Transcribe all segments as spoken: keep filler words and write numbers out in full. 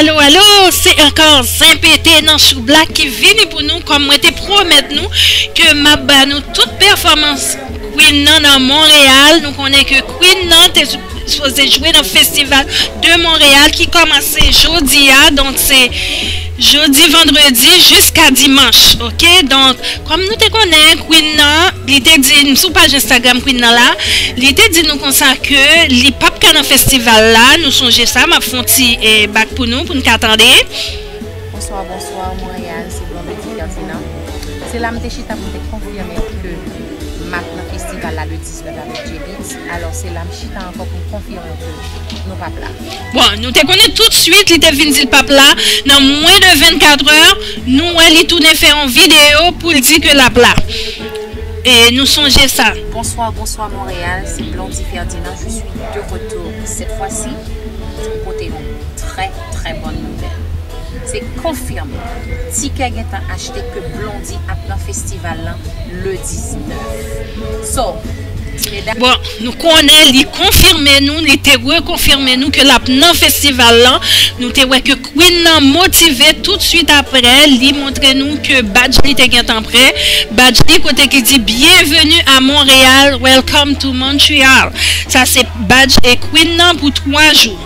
Alo, alo, se ankò Zen Pete nan Chou Black ki vini pou nou, kòm mwen te pwomèt nou ke m ap ba nou tout pèfòmans Queen nan nan Monreyal. Nou konnen ke Queen nan te sou- sipoze jwe nan Festival de Montréal ki kòmanse jodi a. Donk, se jodi, vandredi, jiska dimanch, oke? Donk, kòm nou te konnen, Queen nan, li te di, sou paj Instagram Queen nan la, li te di nou konsa ke li p ap ka nan festival la. Nou sonje sa, m ap fè yon ti, eh, bak pou nou, pou n ka tande. Bonswa, bonswa, Monreyal, se Blondedy Ferdinand. Se la m te chita pou m te konfime ke m ap nan festival la le diznèf avèk J-Beatz. Alò, se la m chita ankò pou m konfime ke nou p ap la. Bon, nou te konnen toutswit, li te vin di l p ap la. Nan mwen de vennkatrè, nou wè li tounen fè yon videyo pou l di ke l ap la. E nou sonje sa. Bonswa, bonswa, Monreyal, se Blondedy Ferdinand. Je suis de retour cette fois-ci. M pote yon trè, trè bòn nouvèl. Se konfime. Tikè gentan achte ke Blondedy ap nan festival lan le diznèf. So, medam. Bon, nou konnen, li konfime nou, li te rekonfime nou ke l ap nan festival lan. Nou te wè ke Queen nan motive toutswit apre, li montre nou ke badj li te gentan prè. Badj li kote ki di, "Bienvenue à Montréal, welcome to Montreal." Sa se badj e Queen nan pou twa jou.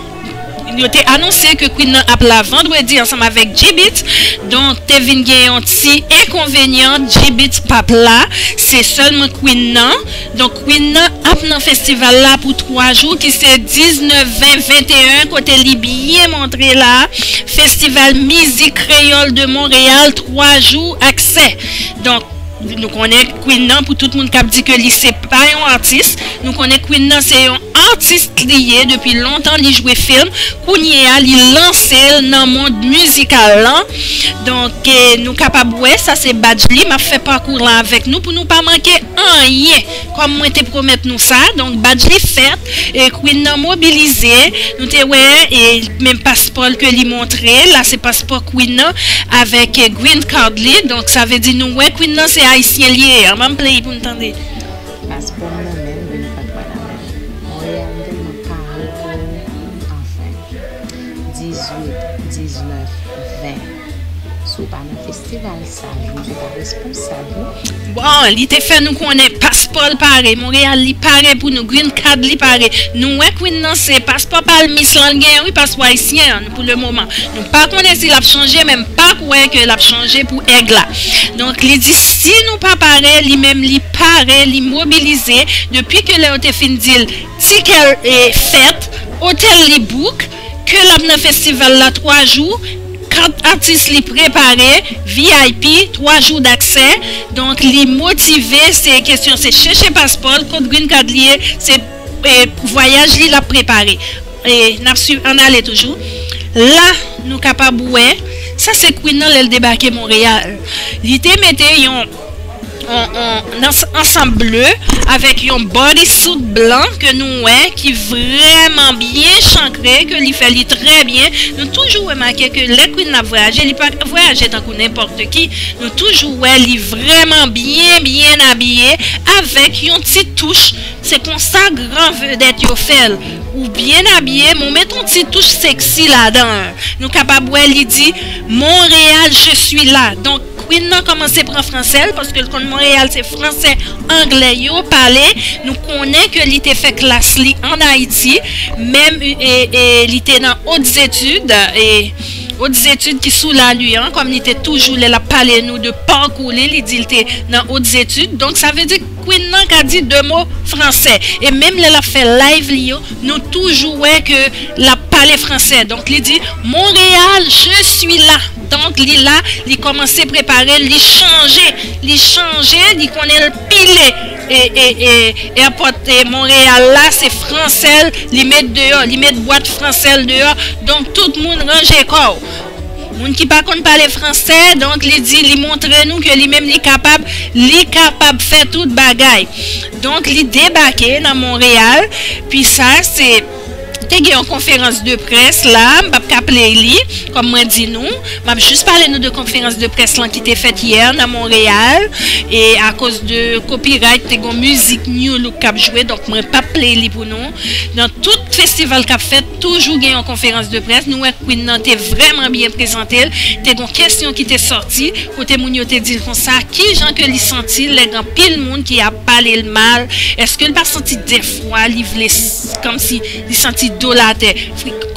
Yo te anonse ke Queen nan ap la vandredi ansanm avèk G-Beatz. Donk, te vin gen yon ti enkonvenyan, G-Beatz p ap la. Se sèlman Queen nan. Donk, Queen nan ap nan festival la pou twa jou, ki se diznèf, ven, venteyen, kote li byen montre la. Festival Mizik Kreyòl de Montréal, twa jou aksè. Donk, nou konnen Queen nan, pou tout moun k ap di ke li se pa yon atis, nou konnen Queen nan se yon atis li ye depi lontan, li jwe fim. Kounye a, li lanse l nan mond mizikal lan. Donk, eh, nou kapab wè, sa se badj li. M ap fè pakou lan avèk nou pou nou pa manke anyen. Kòm mwen te pwomèt nou sa, donk badj li fèt, e Queen nan mobilize, nou te wè, e menm paspò l ke li montre, la se paspò Queen nan avèk, e, green card li, donk sa vle di nou wè Queen nan se ayisyen li ye, an ban m play pou n tande. Paspò m nan men m, green card mwen nan men m. Monreyal, m tèlman pare pou ou, anfen. Dizuit, diznèf, ven. Si w pa nan festival sa, jodi w pa responsab, non. Bon, li te fè nou konnen paspò l pare, Monreyal li pare pou nou, green card li pare. Nou wè Queen nan se paspò palmis lan l gen, wi, paspò ayisyen an pou le moman. Nou pa konnen si l ap chanje, men m pa kwè ke l ap chanje pou èg la. Donk, li di si nou pa pare, li menm li pare, li mobilize. Depi ke lè yo te fin di l tikè, e, fèt, otèl li book, ke l ap nan festival la twa jou, kat atis li prepare, V I P, twa jou daksè. Donk, li motive, se kesyon, se chèche paspò l, kot green card li ye, se, e, vwayaj li l ap prepare. E, n ap swiv, ann ale toujou. La, nou kapab wè, sa se Queen nan lè l debake Monreyal. Li te mete yon on, on, nan s- ansanm ble avèk yon bodysuit blan ke nou wè ki vrèman byen chankre, ke li fè li trè byen. Nou toujou remake ke lè Queen nan ap vwayaje, li pa vwayaje tankou nenpòt ki. Nou toujou wè li vrèman byen, byen abiye avèk yon ti touch. Se konsa gran vedèt yo fè l. Ou byen abiye, men w met yon ti touch seksi ladan l. Nou kapab wè li di, Montréal, je suis là. Donk, Queen nan kòmanse pran fransè l, paske l konn Monreyal se fransè, anglè yo pale. Nou konnen ke li te fè klas li ann Ayiti, menm, e, e, li te nan hautes études, e, hautes études ki sou Lali an, kòm li te toujou, lè l ap pale nou de pakou li, li di l te nan hautes études. Donk, sa vle di Queen nan ka di de mo fransè. E menm lè l ap fè live li yo, nou toujou wè ke l ap pale fransè. Donk, li di, Montréal, je suis là. Donk, li la, li kòmanse prepare l, li chanje, li chanje, li konnen l pile. E, e, e, èpòt, e, Monreyal la, se fransè l, li met deyò, li met bwat fransè l deyò. Donk, tout moun ranje kò w. Moun ki pa konn pale fransè, donk, li di, li montre nou ke li menm li kapab, li kapab fè tout bagay. Donk, li debake nan Monreyal, pi sa, se Te gen yon konferans de près la, m p ap ka play li, kòm mwen di nou. M ap jis pale nou de konferans de près lan ki te fèt yè nan Monreyal. E akoz de copyright, te gen mizik New Look k ap jwe, donk mwen p ap play li pou nou. Nan tout festival k ap fèt, toujou gen yon konferans de près. Nou wè Queen nan te vrèman byen prezante l. Te gen kesyon ki te sòti, kote moun yo te di l konsa, ki jan ke li santi l lè gen anpil moun ki ap pale l mal? Èske l pa santi dèfwa li vle s- kòmsi li santi do l atè?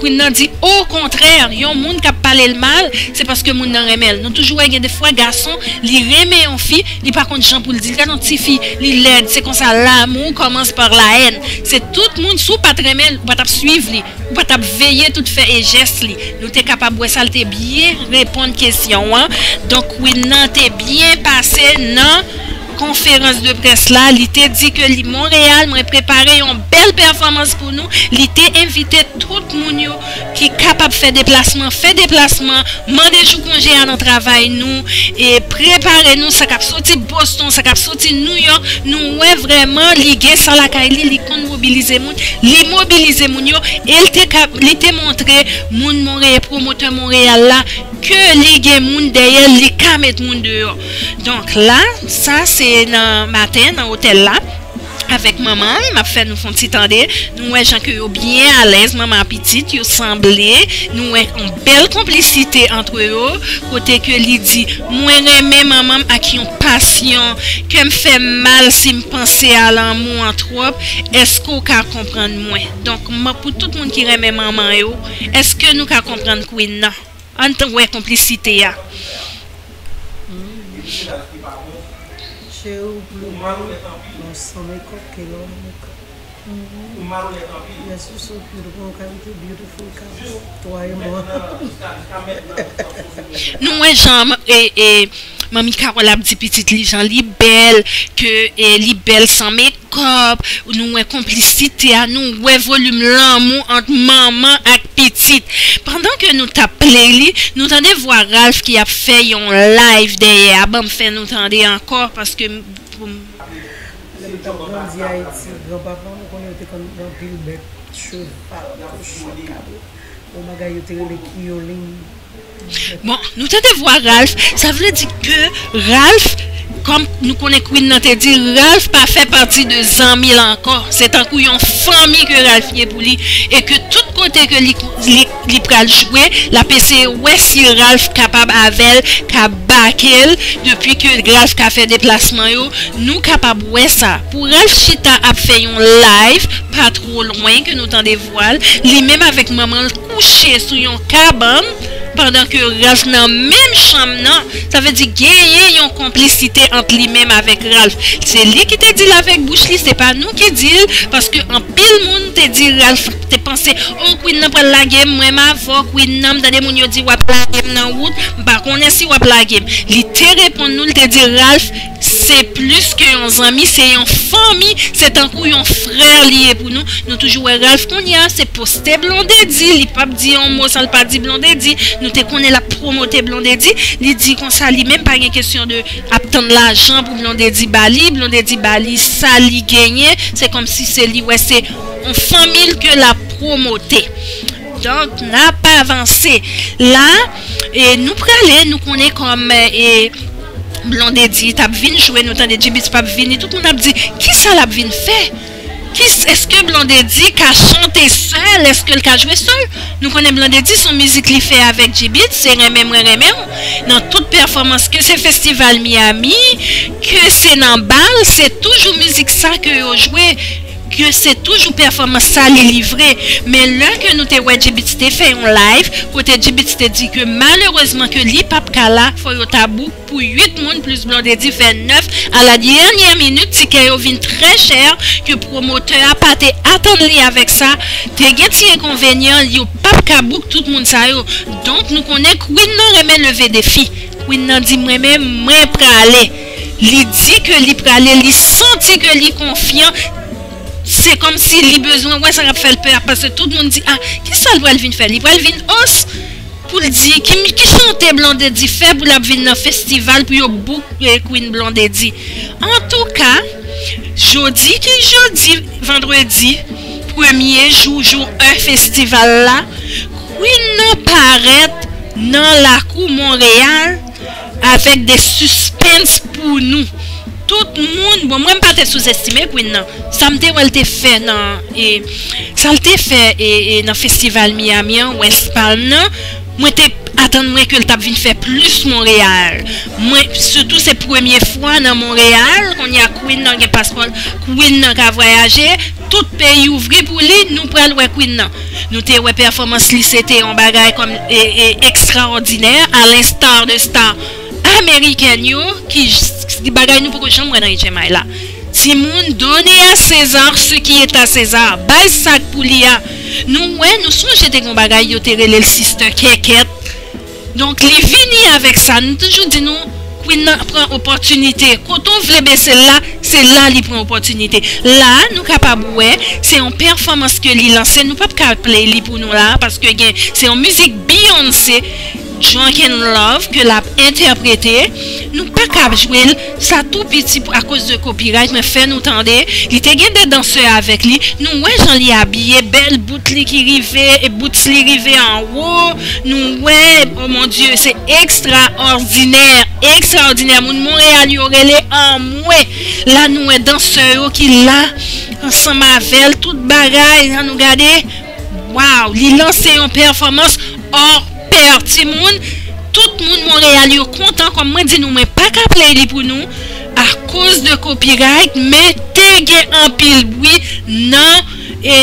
Queen nan di, okontrè, yon moun k ap pale l mal, se paske moun nan renmen l. Nou toujou wè gen defwa gason, li renmen yon fi, li pa konn jan pou l di l. Gade yon tifi, li lèd, se konsa, l'amour commence par la haine. Se tout moun, si w pa t renmen l, ou pa t ap swiv li, ou pa t ap veye tout fè e jès li. Nou te kapab wè sa, l te byen reponn kesyon an. Donk, Queen nan te byen pase nan konferans de près la, li te di ke li Monreyal, mwen prepare yon bèl pèfòmans pou nou. Li te envite tout moun yo ki kapab fè deplasman, fè deplasman, mande jou konje a nan travay nou, e prepare nou, sa k ap soti Boston, sa k ap soti New York, nou wè vrèman li gen sa lakay li, li konn mobilize moun, li mobilize moun yo, e l te ka, li te montre moun Monreyal, pwomotè Monreyal la, ke li gen moun dèyè l, li ka met moun deyò. Donk la, sa se nan maten, nan otèl la, avèk manman l, m ap fè nou fè yon ti tande. Nou wè jan ke yo byen alèz, manman ak pitit, yo sanble. Nou wè yon bèl konplisite antre yo, kote ke li di, mwen renmen manman m ak yon pasyon, kè m fè m mal si m panse a lanmou an twòp, èske w ka konprann mwen? Donk, m- pou tout moun ki renmen manman yo, èske nou ka konprann Queen nan? Ann t- wè konplisite a. Cheri, ou pli bon nan san mekòp ke lè w nan mekòp. Yes, you're so beautiful, kalite beautiful ka twaye mwen. Nou wè jan e, e, Manmi Carole ap di pitit li jan li bèl, ke e, li bèl san mekòp. Nou wè konplisite a, nou wè volim lanmou ant manman ak pitit. Pandan ke nou t ap play li, nou tande vwa Ralph ki ap fè yon live dèyè a. Ban m fè nou tande ankò, paske pou m- Lè m t ap grandi Ayiti, granpapa m, ou konnen, yo te konn gen anpil bèt, cheval, kochon, kabrit. Yon bagay yo te rele kiyolin. Bon, nou tande vwa Ralph, sa vle di ke Ralph, kòm nou konnen Queen nan te di, Ralph pa fè pati de zanmi l ankò. Se tankou yon fanmi ke Ralph ye pou li, e ke tout kote ke li, li, li pral jwe, l ap eseye wè si Ralph kapab avè l, ka bake l, depi ke Ralph ka fè deplasman yo, nou kapab wè sa. Pou Ralph chita ap fè yon live, pa two lwen ke nou tande vwa l, li menm avèk manman l kouche sou yon kabann, pandan ke Ralph nan menm chanm nan, sa vle di genyen yon konplisite ant li menm avèk Ralph. Se li ki te di l avèk bouch li, se pa nou ki di l, paske anpil moun te di Ralph te panse, o, Queen nan pral lage m, mwen m avè w, Queen nan, m tande moun yo di w ap lage m nan wout, m pa konnen si w ap lage m. Li te reponn nou, li te di Ralph, se plis ke yon zanmi, se yon fanmi, se tankou yon frè li ye pou nou. Nou toujou wè Ralph kounye a, se poste Blondedy, li p ap di yon mo san l pa di Blondedy. Nou te konnen l ap pwomote Blondedy, li di konsa li menm pa gen kesyon de ap tann lajan pou Blondedy ba li, Blondedy ba li sa li genyen, se kòmsi se li wè se yon fanmi l ke l ap pwomote. Donk, n ap avanse. La, e, nou prale, nou konnen kòm e, Blondedy t ap vin jwe, nou tande G-Beatz p ap vini, tout moun ap di, kisa l ap vin fè? Ki, èske Blondedy ka chante sèl? Èske l ka jwe sèl? Nou konnen Blondedy se yon mizik li fè avèk G-Beatz, se renmen mwen renmen w. Nan tout pèfòmans, ke se festival Miami, ke se nan bal, se toujou mizik sa ke yo jwe. Ke se toujou pèfòmans sa li livre. Men lè ke nou te wè G-Beatz te fè yon live, kote G-Beatz te di ke malerezman ke li p ap ka la, fò yo ta book pou uit moun plis Blondedy fè nèf. A la dènyè minit, tikè yo vin trè chè, ke pwomotè a pa te atann li avèk sa. Te gen ti enkonvenyan, yo p ap ka book tout moun sa yo. Donk, nou konnen Queen nan renmen leve defi. Queen nan di, mwen menm, mwen prale. Li di ke li prale, li santi ke li konfyan. Se kòmsi li bezwen wè sa k ap fè l pè a, paske tout moun di, a, kisa l pral vin fè? Li pral vin os pou l di, ki, ki chante Blondedy fè pou l ap vin nan festival pou yo book e, Queen Blondedy? Antouka, jodi ki jodi, vandredi, Premye jou, jou en festival la, Queen nan parèt nan lakou Monreyal avèk de sispens pou nou. Tout moun, bon, mwen m pa te souzestime Queen nan. Sa m te wè l te fè nan, e, sa l te fè, e, e, nan festival Miami an, West Palm nan, mwen te atann mwen ke l t ap vin fè plis Monreyal. Mwen, sitou se premye fwa nan Monreyal, kounye a Queen nan gen paspò l, Queen nan ka vwayaje, tout peyi ouvri pou li, nou pral wè Queen nan. Nou te wè pèfòmans li, se te yon bagay kòm, e, e, ekstraòdinè, à l'instar de star amerikèn yo, ki j-, bagay nou poko janm wè nan H M I la. Timoun, donnez à César ce qui est à César. Bay sa k pou li a. Nou wè, nou sonje te gon bagay yo te rele l Sister Kèkèt. Donk, li vini avèk sa. Nou toujou di nou, Queen nan pran opòtinite. Kote w vle bese l la, se la li pran opòtinite. La, nou kapab wè, se yon pèfòmans ke li lanse. Nou p ap ka play li pou nou la, paske gen, se yon mizik Beyoncé, Drunk in Love, ke l ap entèprete. Nou pa ka jwe l, sa tou piti pou, akoz de copyright, men fè nou tande. Li te gen de dansè avèk li. Nou wè jan li abiye, bèl bout li ki rive, e boots li rive anwo. Nou wè, oh mon Dieu, se ekstraòdinè, ekstraòdinè. Moun Monreyal yo rele anmwe. La nou wè dansè yo ki la, ansanm avè l, tout bagay, an nou gade. Waw, li lanse yon pèfòmans hors pair, timoun. Tout moun Monreyal yo kontan, kòm mwen di nou, mwen pa ka play li pou nou, akoz de copyright, men te gen anpil bri nan, e,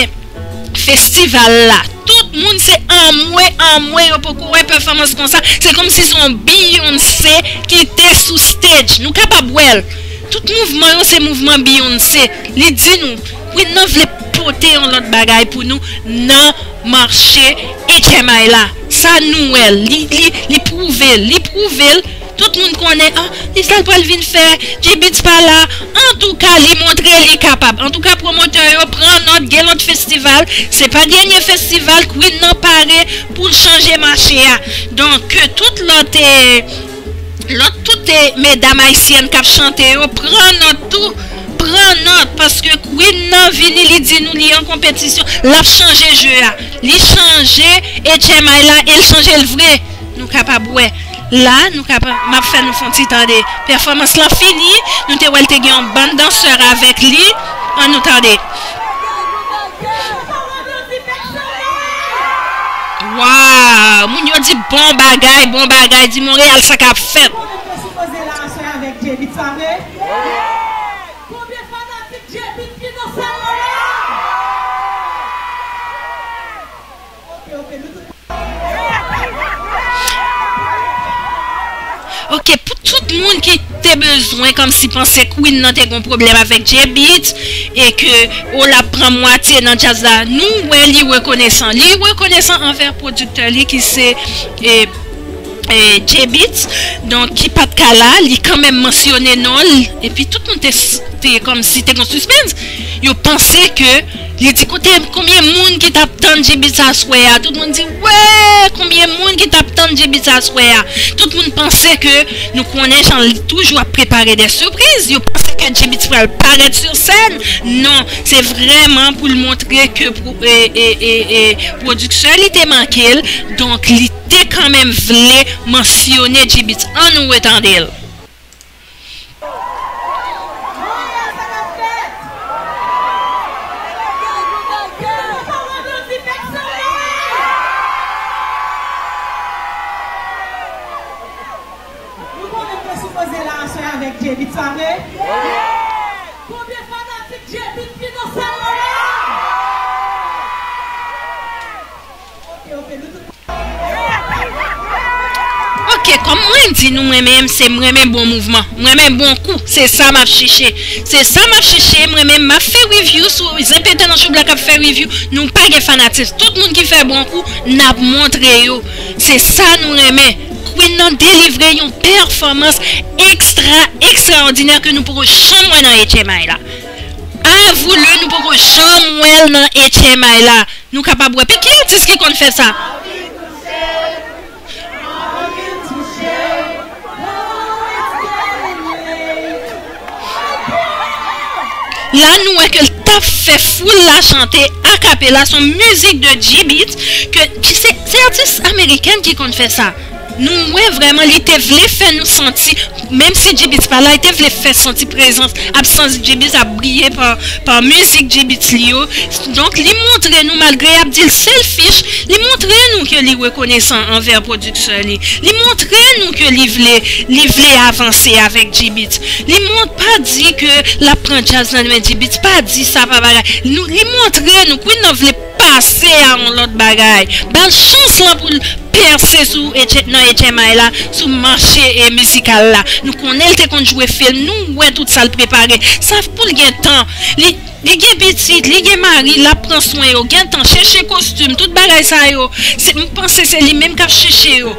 festival la. Tout moun se anmwe, anmwe, yo poko wè pèfòmans konsa. Se kòmsi se yon Beyoncé ki te sou stage. Nou kapab wè l. Tout mouvman yo se mouvman Beyoncé. Li di nou, Queen nan vle pote yon lòt bagay pou nou nan mache H M I la. Sa nou wè l. Li, li, li pwouve l. Li pwouve l. Tout moun konnen, ah, li sa l pral vin fè, J-Beatz pa la. Antouka, li montre li kapab. Antouka, pwomotè yo, pran nòt, gen lòt festival. Se pa dènye festival, Queen nan pare pou l chanje mache a. Donk, ke tout lòt, e, lòt tout, e, medam ayisyèn k ap chante yo, pran nòt tou, pran nòt, paske Queen nan vini, li di nou li an konpetisyon, l ap chanje je a. Li chanje H M I la, e l chanje l vre. Nou kapab wè. La, nou kapab, m ap fè nou fè yon ti tande. Pèfòmans lan fini, nou te wè l te gen yon bann dansè avèk li. Ann nou tande. Waw! Moun yo di bon bagay, bon bagay. Di Monreyal sa k ap fèt. Konbyen fanatik J-Beatz ki nan sèl la? Ok, ok, nou tout. Ok, pou tout moun ki te bezwen kòmsi panse Queen nan te gon pwoblèm avèk J-Beatz e ke, o, l ap pran mwatye nan djaz la, nou wè li rekonesan. Li rekonesan anvè pwodiktè li ki se, e, e, J-Beatz, donk ki pa t ka la, li kanmenm mansyone non l, epi tout moun te, te kòmsi te gon sispens. Yo panse ke li di, kote, konbyen moun ki t ap tann J-Beatz aswè a? Tout moun di, wè, konbyen moun ki t ap tann J-Beatz aswè a? Tout moun panse ke nou konnen jan li toujou ap prepare de sipriz. Yo panse ke J-Beatz pral parèt sou sèn. Non, se vrèman pou l montre ke pwo-, e, e, e, e, pwodiksè li te manke l. Donk, li te kanmenm vle mansyone J-Beatz. Ann nou retande l. Nou konnen mwen sipoze la aswè avèk J-Beatz, pa vre? Konbyen fanatik J-Beatz ki nan sèl la? Ok, ok, nou tout. Ok, kòm mwen di nou, mwen menm, se m renmen bon mouvman. M renmen bon kou. Se sa m ap chèche. Se sa m ap chèche. Mwen menm, m ap fè review sou Zen Pete nan Choubla k ap fè review. Nou pa gen fanatis. Tout moun ki fè bon kou, n ap montre yo. Se sa nou renmen. Queen nan delivre yon pèfòmans ekstra, ekstraòdinè ke nou poko janm wè nan H M I la. Avou le, nou poko janm wè l nan H M I la. Nou kapab wè. Epi ki atis ki konn fè sa? La, nou wè ke l t ap fè foul la chante akapela, se yon mizik de G-Beatz, ke se, se atis ameriken ki konn fè sa. Nou wè vrèman li te vle fè nou santi, menm si G-Beatz pa la, li te vle fè santi prezans, absans G-Beatz ap briye pa, pa mizik G-Beatz li yo. Donk, li montre nou, malgre y ap di l selfish, li montre nou ke li rekonesan anvè pwodiktè li. Li montre nou ke li vle, li vle avanse avèk G-Beatz. Li mont-, pa di ke l ap pran djaz nan men G-Beatz, pa di sa, pa bagay. Nou, li montre nou, Queen nan vle pase a yon lòt bagay. Ba l chans lan pou l pèse sou H-, nan H M I la, sou mache, e, mizikal la. Nou konnen l te konn jwe fim, nou wè tout sa l prepare. Sa pou l gen tan. Li, li gen pitit, li gen mari, l ap pran swen yo, gen tan, chèche kostim, tout bagay sa yo. Se, m panse se li menm k ap chèche yo.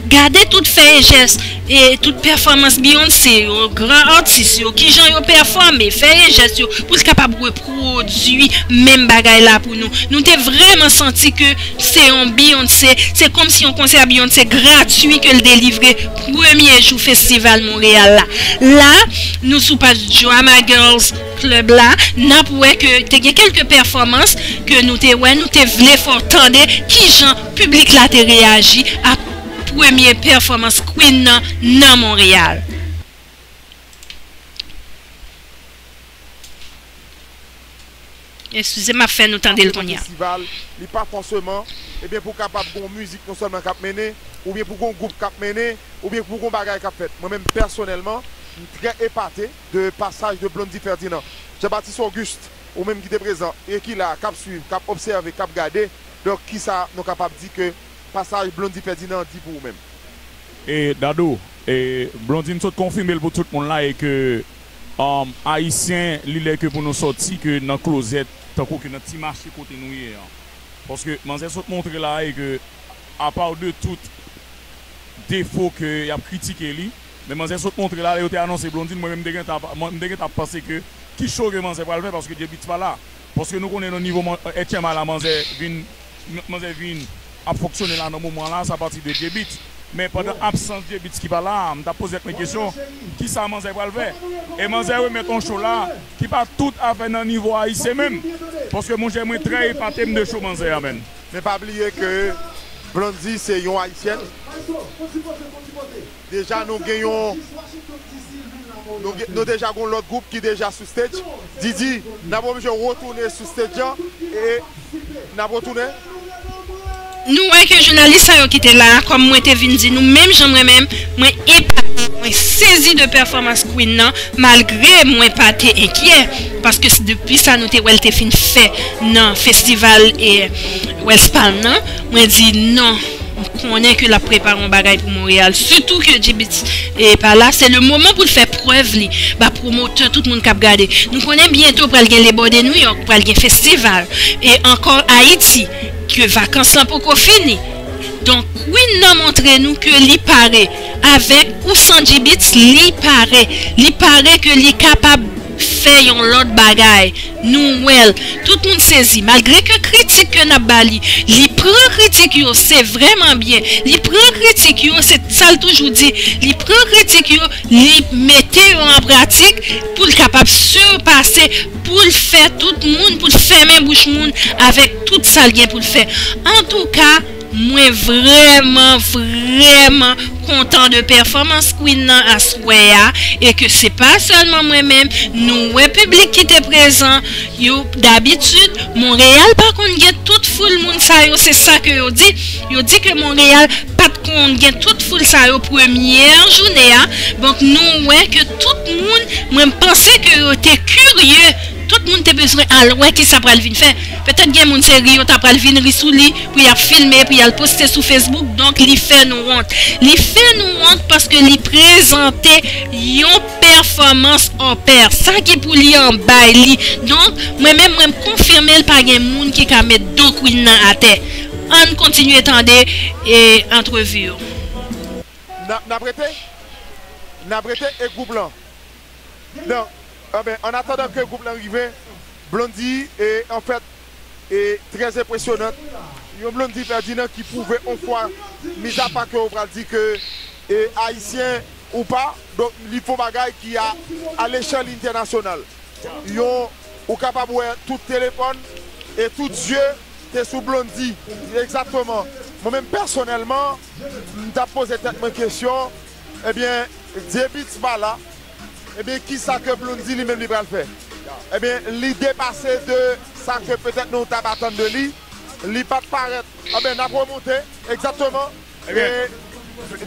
Gade tout fè e jès, e tout pèfòmans Beyoncé yo, gran atis yo, kijan yo pèfòme, fè e jès yo, pou l kapab repwodui menm bagay la pou nou. Nou te vrèman santi ke se yon Beyoncé, se kòmsi yon konsè Beyoncé gratui ke l delivre premye jou festival Monreyal la. La, nou sou paj Drama Girls Club la, n ap wè ke te gen kèlke pèfòmans ke nou te wè, nou te vle fè w tande kijan piblik la te reyaji a premye pèfòmans Queen nan nan Monreyal. Eskize m, m ap fè nou tande l kounye a. Festival, li pa fòseman, ebyen, pou kapab gon mizik non sèlman k ap mennen, oubyen pou gon gwoup k ap mennen, oubyen pou gon bagay k ap fèt. Mwen menm, pèsonèlman, m trè epate de pasaj de Blondy Ferdinand. Jean Baptiste Auguste, ou menm ki te prezan e ki la, k ap swiv, k ap obsève, k ap gade, donk, kisa nou kapab di ke pasaj Blondy Ferdinand di pou ou menm? E Dadou, e Blondine sot konfime l pou tout moun la e ke, um, Ayisyen, li lè ke pou nou sòti ke nan klozèt, tankou ke nan ti mache kote nou ye an. Paske manzè sot montre la e ke, apa de tout defo ke y ap kritike li, men manzè sot montre la, lè yo te anonse Blondine, mwen menm m te gentan, mwen, m te gentan panse ke ki cho ke manzè pral fè, paske J-Beatz pa la. Paske nou konnen nan nivo man-, H M I la, manzè vin, manzè vin ap fonksyone la nan moman la, sa pati de J-Beatz. Men pandan absans J-Beatz ki pa la, m t ap poze tèt mwen kesyon, kisa manzè pral fè? E manzè remèt yon cho la ki pa tout afè nan nivo ayisyen menm. Paske monchè, mwen trè epate m de cho manzè a, menn. Men pa bliye ke Blondy se yon ayisyèn. Deja nou gen yon, nou gen, nou deja gon lòt gwoup ki deja sou stage. Didi, n ap oblije retounen sou stage an e n ap retounen. Nou wè ke jounalis sa yo ki te la a, kòm mwen te vin di nou, menm jan mwen menm, mwen epate, mwen sezi de pèfòmans Queen nan, malgre mwen pa te enkyè, paske s-, depi sa nou te wè l te fin fè nan festival e West Palm nan, mwen di non. M konnen ke l ap prepare yon bagay pou Monreyal. Sitou ke J-Beatz, e, pa la, se le moman pou l fè prèv li ba pwomotè, tout moun k ap gade. Nou konnen byento pral gen Le Bord de New York, pral gen festival. E ankò Ayiti, ke vakans lan poko fini. Donk, Queen nan montre nou ke li pare. Avèk ou san J-Beatz, li pare. Li pare ke li kapab fè yon lòt bagay. Nou wè l. Tout moun sezi. Malgre ke kritik ke n ap ba li, li pran kritik yo, se vrèman byen. Li pran kritik yo, se sa l toujou di. Li pran kritik yo, li mete yo an pratik pou l kapab sipase, pou l fè tout moun, pou l fèmen bouch moun avèk tout sa l gen pou l fè. Antouka, mwen vrèman, vrèman kontan de pèfòmans Queen nan aswè a, e ke se pa sèlman mwen menm, nou wè piblik ki te prezan, yo, dabitid, Monreyal pa konn gen tout foul moun sa yo, se sa ke yo di. Yo di ke Monreyal pa t konn gen tout foul sa yo premyè jounen an. Donk, nou wè ke tout moun, mwen, m panse ke yo te kirye. Tout moun te bezwen al wè kisa pral vin fè. Petèt gen moun se ri yo ta pral vin ri sou li pou y ap filme, pou y al poste sou Facebook. Donk, li fè nou wont. Li fè nou wont paske li prezante yon pèfòmans hors pair. Sa ki pou li an bay li. Donk, mwen menm, mwen, m konfime l pa gen moun ki ka met do Queen nan atè. Ann kontinye tande, e, antrevi yo. N ap, n ap rete? N ap rete e gwoup lan. Donk, anben, an atandan ke gwoup lan rive, Blondy, e, anfèt, e, trè enpresyonant. Yon Blondy Ferdinand ki pwouve on fwa, mizapa ke ou pral di ke, e, ayisyen ou pa, donk li fè on bagay ki a, a lechèl entènasyonal. Yon, Ou kapab wè tout telefòn e tout zye te sou Blondy. Egzakteman. Mwen menm pèsonèlman, m t ap poze tèt mwen kesyon, ebyen, Dye Beats pa la, ebyen, kisa ke Blondy li menm li pral fè? Ebyen, li depase de sa ke petèt nou t ap atann de li. Li pa t parèt. Ebyen, n ap remonte, egzakteman. E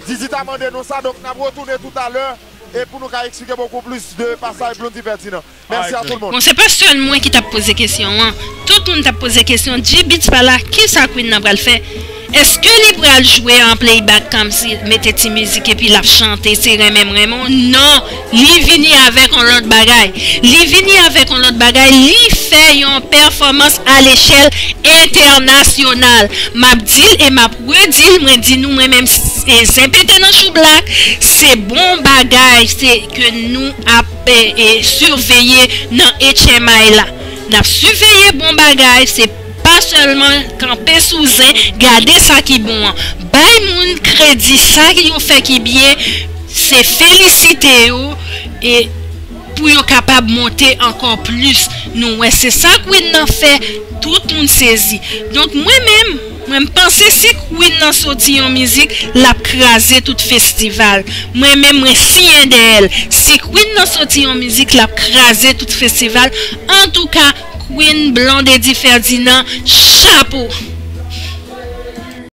Didi ta mande nou sa, donk n ap retounen toutalè e pou nou ka eksplike bokou plis de pasaj Blondy Ferdinand. Mèsi a tout le monde. Bon, se pa sèl mwen ki t ap poze kesyon an. Tout moun t ap poze kesyon, G-Beats pa la, kisa Queen nan pral fè? Èske li pral jwe an playback kòmsi mete ti mizik epi l ap chante, se renmen m renmen w? Non, li vini avèk yon lòt bagay. Li vini avèk yon lòt bagay, li fè yon pèfòmans a lechèl entènasyonal. M ap di l e m ap redi l, mwen di nou, mwen menm, e zen pete nan chou blak, se bon bagay, se ke nou ap e, e, siveye nan H M I la. N ap siveye bon bagay, se pa sèlman kanpe sou zen, gade sa ki bon an. Bay moun kredi, sa yo fè ki byen, se felisite yo e pou yo kapab monte ankò plis. Nou wè se sa Queen nan fè, tout moun sezi. Donk mwen menm, mwen m panse si Queen nan soti yon mizik, l ap kraze tout festival. Mwen menm mwen siyen dèyè l. Si Queen nan soti yon mizik, l ap kraze tout festival. Antouka, Queen Blondedy Ferdinand, chapo!